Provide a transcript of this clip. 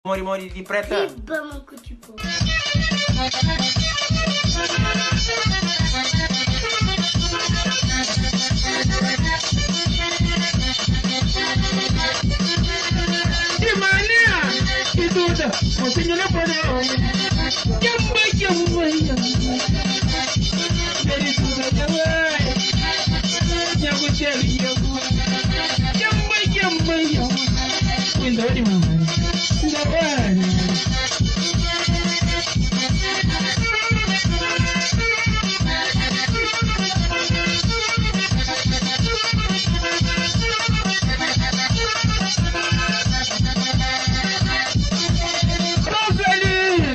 Mori mori di preta. Riba mon ku ti po. Di manera ki tuda mosinhu na pode omi. Djamba djamba djamba. Deri tuda djamba. Nha ku txelu djamba. Djamba djamba djamba. Winda di mama. Ndawani. Rosalina,